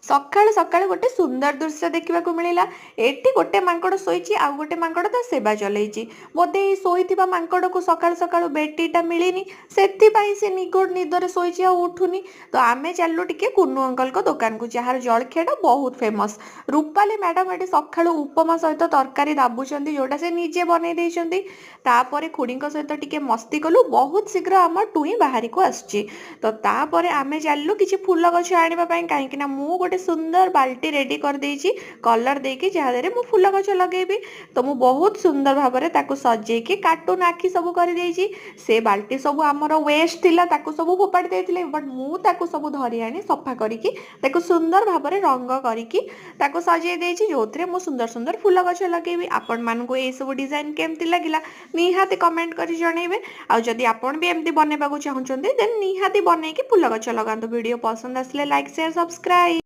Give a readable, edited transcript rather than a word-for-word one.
ସକାଳୁ ସକାଳୁ ଗୋଟେ ସୁନ୍ଦର ଦୃଶ୍ୟ ଦେଖିବାକୁ ମିଳିଲା। ଏଠି ଗୋଟେ ମାଙ୍କଡ଼ ଶୋଇଛି, ଆଉ ଗୋଟେ ମାଙ୍କଡ଼ ତା ସେବା ଚଲେଇଛି। ବୋଧେ ଏଇ ଶୋଇଥିବା ମାଙ୍କଡ଼କୁ ସକାଳୁ ସକାଳୁ ବେଡ୍ ଟିଟା ମିଳିନି, ସେଥିପାଇଁ ସେ ନିଘୋଡ଼ ନିଦରେ ଶୋଇଛି ଆଉ ଉଠୁନି। ତ ଆମେ ଚାଲିଲୁ ଟିକେ କୁନୁ ଅଙ୍କଲଙ୍କ ଦୋକାନକୁ, ଯାହାର ଜଳଖିଆଟା ବହୁତ ଫେମସ୍। ରୂପାଲି ମ୍ୟାଡ଼ାମ ଏଠି ସକାଳୁ ଉପମା ସହିତ ତରକାରୀ ଦାବୁଛନ୍ତି, ଯୋଉଟା ସେ ନିଜେ ବନେଇ ଦେଇଛନ୍ତି। ତାପରେ ଖୁଡ଼ିଙ୍କ ସହିତ ଟିକେ ମସ୍ତି କଲୁ। ବହୁତ ଶୀଘ୍ର ଆମ ଟୁଇଁ ବାହାରିକୁ ଆସୁଛି। ତ ତାପରେ ଆମେ ଚାଲିଲୁ କିଛି ଫୁଲ ଗଛ ଆଣିବା ପାଇଁ, କାହିଁକି ନା ମୁଁ ଗୋଟେ ସୁନ୍ଦର ବାଲ୍ଟି ରେଡି କରିଦେଇଛି କଲର୍ ଦେଇକି, ଯାହାଦେହରେ ମୁଁ ଫୁଲ ଗଛ ଲଗେଇବି। ତ ମୁଁ ବହୁତ ସୁନ୍ଦର ଭାବରେ ତାକୁ ସଜେଇକି କାର୍ଟୁନ ଆଖି ସବୁ କରିଦେଇଛି। ସେ ବାଲ୍ଟି ସବୁ ଆମର ୱେଷ୍ଟ ଥିଲା, ତାକୁ ସବୁ ଫୋପାଡ଼ି ଦେଇଥିଲେ, ବଟ୍ ମୁଁ ତାକୁ ସବୁ ଧରି ଆଣି ସଫା କରିକି ତାକୁ ସୁନ୍ଦର ଭାବରେ ରଙ୍ଗ କରିକି ତାକୁ ସଜେଇ ଦେଇଛି, ଯୋଉଥିରେ ମୁଁ ସୁନ୍ଦର ସୁନ୍ଦର ଫୁଲ ଗଛ ଲଗେଇବି। ଆପଣମାନଙ୍କୁ ଏଇସବୁ ଡିଜାଇନ କେମିତି ଲାଗିଲା, ନିହାତି କମେଣ୍ଟ କରି ଜଣେଇବେ। ଆଉ ଯଦି ଆପଣ ବି ଏମିତି ବନେଇବାକୁ ଚାହୁଁଛନ୍ତି, ଦେନ୍ ନିହାତି ବନେଇକି ଫୁଲ ଗଛ ଲଗାନ୍ତୁ। ଭିଡ଼ିଓ ପସନ୍ଦ ଆସିଲେ ଲାଇକ୍, ସେୟାର, ସବସ୍କ୍ରାଇବ୍।